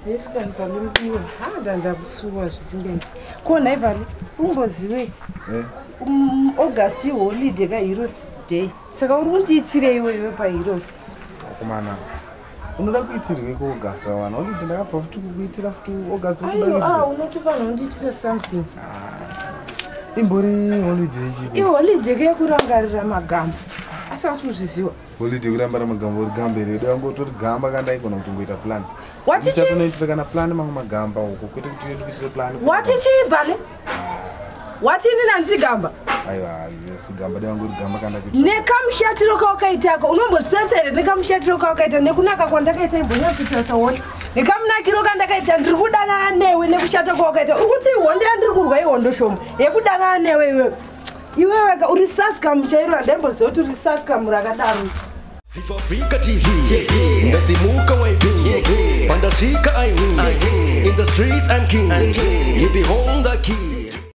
Vesikani Vale mudiwa, ha ndandakusuwa zvisingaiti. Ko nhai Vale, umbozive August iholiday ka Heroes Day. Saka uri kundiitirei iwe iwe paHeroes? Akomana, unoda kuitirwei kuAugust wawana? Holiday ndakabva futi kukuitira futi August. Aiwa, ah, unotofanira kundiitira something. Imbori holiday chiko? Iholiday ke yekurangarira magamba. Asi hausi kuzviziva. Holiday kurambara magamba, uri gamba here? Dai wangotori gamba kana ndaigona kutongoita plan. Wati chii? Uchatonoitira kana plan mamwe magamba uko, kwete kuti uye ndikuitire plan. Wati chii Vale? Wati ini nandisi gamba? Aiwa, si gamba, dai wangori gamba kana kuitira. Nekamushatiro kawakaitako unombozvitarisa here? Nekamushatiro kawakaita nekunaka kwandakaita, imbonyatsotarisa uone nekamunakiro kandakaita. Ndiri kudanana newe nekushata kwawakaita. Uri kuti hondo yandiri kurwa ihondo shoma yekudanana newe iwewe? Iweweka uri saskamu chairo, handaimboziva kuti uri saskamu rakadaro. Viva Africa TV, ndasimuka YB, pandasvika I win, in the streets I'm king, you behold the key.